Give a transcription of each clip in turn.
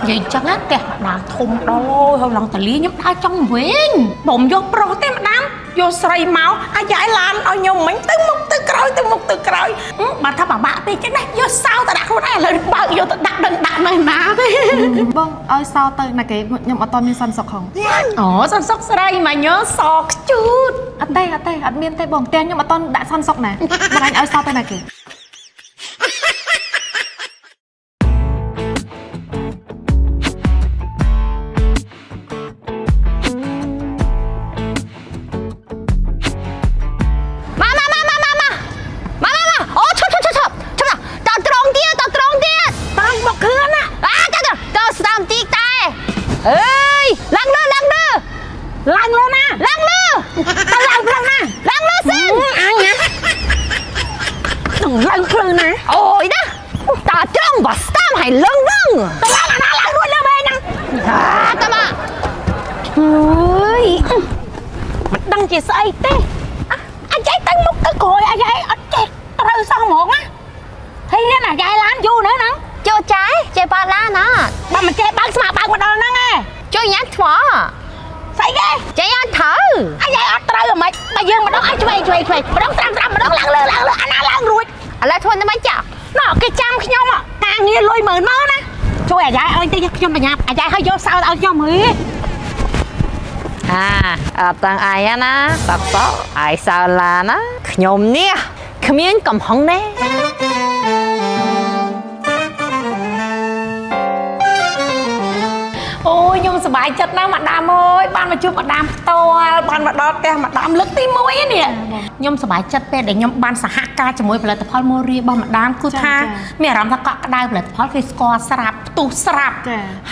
និយាយចឹងណាផ្ទះម្ដាមធំដល់ហើយឡើងតលាខ្ញុំដើរចង់វិញបំយកប្រុសទេម្ដាមយកស្រីមកអាយ៉ៃឡានឲ្យខ្ញុំមិញទៅមុខទៅក្រោយទៅមុខទៅក្រោយបើថាបាបាក់ពេកចឹងណាយកសោទៅដាក់ខ្លួនឯងឥឡូវបើកយកទៅដាក់ដឹងដាក់នៅណាទេ បងឲ្យសោទៅណាគេខ្ញុំអត់តមានសន្តិសុខហង អូសន្សុកស្រីមកញសខ្ជូត អត់ទេអត់ទេអត់មានទេបងផ្ទះខ្ញុំអត់តដាក់សន្តិសុខណាបងអញឲ្យសោទៅណាគេ មកមកមកមកមកមកមកមកអូឈប់ឈប់ឈប់ឈប់ឈប់តត្រង់ទៀតតត្រង់ទៀត ត្រង់មកគ្រឿនណា អាតតតស្ដាំទីតែអើយឡើងលើឡើងលើ ឡើងលើណា ឡើងលើ ទៅឡើងផ្លូវណា ឡើងលើសិន អញណានឹងឡើងផ្លូវណា អូយណាតត្រង់បើស្ដាំហើយលឹងលឹង ទៅឡើងអាណាឡើងរួចលើវិញហ្នឹង អាតមក អើយមិនដឹងជាស្អីទេអាយ៉ៃទៅមុខទៅក្រោយអាយ៉ៃអត់ចេះត្រូវសោះហ្មងណាហើយនេះអាយ៉ៃឡានយូរនៅហ្នឹង ចូលចែចេះបាឡាណា បើមិនចេះបើកស្មាបើកមកដល់ហ្នឹងឯង ជួយញ៉ាំថ្ម ស្អីគេ ចេះញ៉ាំត្រូវ អាយ៉ៃអត់ត្រូវហ្មងបើយើងម្ដងឲ្យឆ្វេងឆ្វេងឆ្វេងម្ដងត្រាំត្រាំម្ដងឡើងលើឡើងលើអាណាឡើងរួច ឥឡូវធ្វើមិនចាក់ ណ៎គេចាំខ្ញុំការងារលុយម៉ឺនម៉ឺនណាជួយអាយ៉ៃឲ្យតិចខ្ញុំបញ្ញាអាយ៉ៃឲ្យយកសោឲ្យខ្ញុំហី អាអត់តាំងអាយណាតតអាយសោឡាណាខ្ញុំនេះគ្មានកំហុងទេ អូយខ្ញុំសប្បាយចិត្តណាស់ម៉ាដាមអើយបានមកជួបម៉ាដាមផ្ទាល់បានមកដល់ផ្ទះម៉ាដាមលើកទី1នេះខ្ញុំសប្បាយចិត្តពេលដែលខ្ញុំបានសហការជាមួយផលិតផលម៉ូរីរបស់ម៉ាដាមគឺថាមានអារម្មណ៍ថាកក់ក្ដៅផលិតផលគេស្គាល់ស្រាប់ផ្ទុះស្រាប់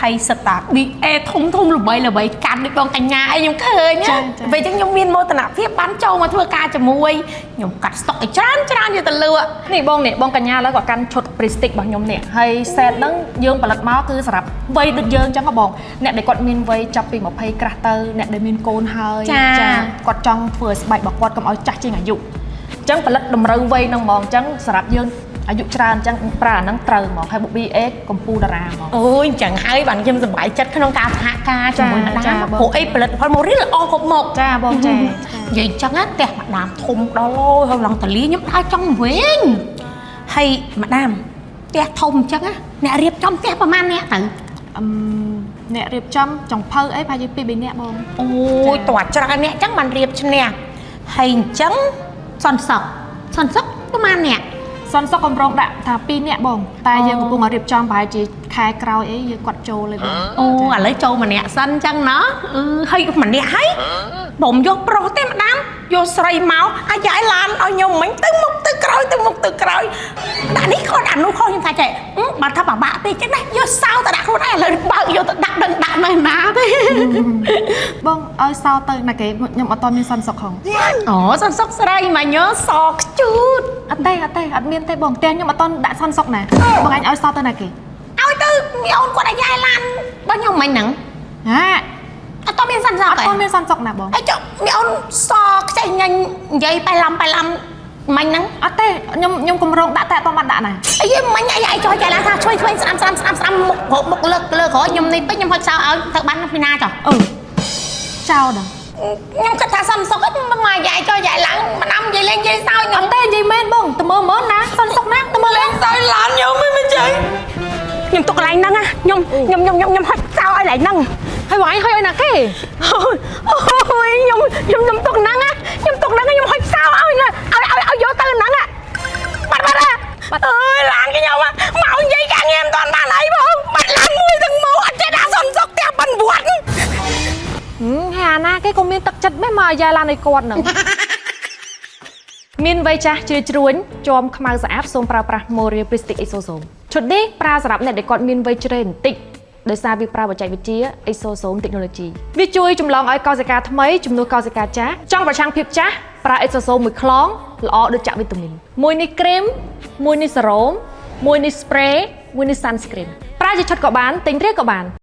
ហើយសិតតា BA ធំធំល្បីល្បីកាន់ដូចបងកញ្ញាអីខ្ញុំឃើញណាពេលចឹងខ្ញុំមានមោទនភាពបានចូលមកធ្វើការជាមួយខ្ញុំកាត់ស្តុកឲ្យច្រើនច្រើនយកទៅលក់ នេះបងនេះបងកញ្ញាឥឡូវក៏កាន់ឈុត Prestige របស់ខ្ញុំនេះហើយ set ហ្នឹងយើងផលិតមកគឺសម្រាប់វ័យដូចយើងអញ្ចឹងហ៎បងអ្នកដែលគាត់មានវ័យចាប់ពី20ក្រាស់ទៅអ្នកដែលមានកូនហើយគាត់ចង់ធ្វើឲ្យស្បែករបស់គាត់កុំឲ្យចាស់ជាងអាយុអញ្ចឹងផលិតតម្រូវវ័យហ្នឹងហ្មងអញ្ចឹងសម្រាប់យើងអាយុច្រើនអញ្ចឹងប្រើអាហ្នឹងត្រូវហ្មងហើយ BA កម្ពុជាតារាហ្មង អូយអញ្ចឹងហើយបានខ្ញុំសប្បាយចិត្តក្នុងការសហការជាមួយម៉ាដាមព្រោះអីផលិតផលម៉ូរីល្អគ្រប់មុខ ចាបងចា និយាយអញ្ចឹងណាផ្ទះម៉ាដាមធំដល់ហើយឡើងតលាខ្ញុំដើរចង់វិញហើយម៉ាដាមផ្ទះធំអញ្ចឹងណាអ្នករៀបចំផ្ទះប្រហែលអ្នកទៅ អឹមអ្នករៀបចំចុងភៅអីប្រហែលជា2 3នាក់បង អូយតួច្រើនអ្នកអញ្ចឹងបានរៀបឈ្នះហើយអញ្ចឹងសន្សុកសន្សុកប្រហែលអ្នក សន្តិសុខកម្រងដាក់ថា2នាក់បងតែយើងកំពុងតែរៀបចំប្រហែលជាខែក្រោយអីយើងគាត់ចូលเลยបង អូឥឡូវចូលម្នាក់សិនអញ្ចឹងណោះអឺហើយម្នាក់ហើយបំយកប្រុសទេម៉ាដាមយកស្រីមកអាយ៉ៃឡានឲ្យខ្ញុំមិញទៅមុខទៅក្រោយទៅមុខទៅក្រោយដាក់នេះខុសដាក់នោះខុសខ្ញុំថាចេះបើថាបាបាក់ពេកចឹងណាយកសោទៅដាក់ខ្លួនឯងឥឡូវបើកយកទៅដាក់ដឹងដាក់នៅណាទេ បងឲ្យសោទៅណាគេខ្ញុំអត់តមានសន្តិសុខហង អូសន្សុកស្រីមកញសខ្ជូត អត់ទេអត់ទេអត់មានទេបងផ្ទះខ្ញុំអត់តដាក់សន្តិសុខណាបងអញឲ្យសោទៅណាគេ ឲ្យទៅមីអូនគាត់អាយ៉ៃឡានបើខ្ញុំមិញហ្នឹង ហា អត់តមានសន្សុក អត់តមានសន្តិសុខណាបង អីចុះមីអូនសខ្ចីញញនិយាយបែឡំបែឡំមិញហ្នឹង អត់ទេខ្ញុំខ្ញុំកម្រងដាក់តែអត់តបានដាក់ណា អីមិញអីឯងចុះចៃឡាថាជួយជួយស្ដាំស្ដាំស្ដាំស្ដាំមុខក្រមុខលើកលើក្រោយខ្ញុំនេះពេកខ្ញុំហុចសោឲ្យទៅបានពីណាចុះ អឺចោលដល់ ខ្ញុំគិតថាសំសុកឯងមកយាយចុះយាយឡើងម្ដាំនិយាយលេងនិយាយសើច អត់ទេនិយាយមែនបងតមើលមើលណាសន្តិសុខណាតមើល លេងសើចឡានខ្ញុំមិនចេះខ្ញុំទុកកន្លែងហ្នឹងខ្ញុំខ្ញុំខ្ញុំខ្ញុំហុចសោឲ្យកន្លែងហ្នឹង ហើយបងឯងហើយឲ្យណាគេ អូយខ្ញុំខ្ញុំខ្ញុំទុកហ្នឹងខ្ញុំទុកហ្នឹងខ្ញុំហុចសោឲ្យឲ្យឲ្យយកទៅហ្នឹងបាត់បាត់អើយឡានខ្ញុំមកនិយាយការងារមិនតាន់បានអីបងបាត់ឡានមួយទាំងមកអត់ចេះដាក់សំសុកផ្ទះបិណ្ឌវត្ត ហើយអាណាគេក៏មានទឹកចិត្តមែនមកឲ្យយាយឡានឲ្យគាត់ហ្នឹងមានវ័យចាស់ជ្រឿជ្រួញជាំខ្មៅស្អាតសូមប្រើប្រាស់ Moria Prestige Exosome ឈុតនេះប្រើសម្រាប់អ្នកដែលគាត់មានវ័យជ្រេបន្តិចដោយសារវាប្រើបច្ចេកវិទ្យា Exosome Technology វាជួយចម្លងឲ្យកោសិកាថ្មីជំនួសកោសិកាចាស់ចង់ប្រឆាំងភាពចាស់ប្រើ Exosome មួយខ្លងល្អដូចចាក់វីតាមីនមួយនេះក្រេមមួយនេះសេរ៉ូមមួយនេះ spray មួយនេះ sunscreen ប្រើជាឈុតក៏បានទិញរៀលក៏បាន។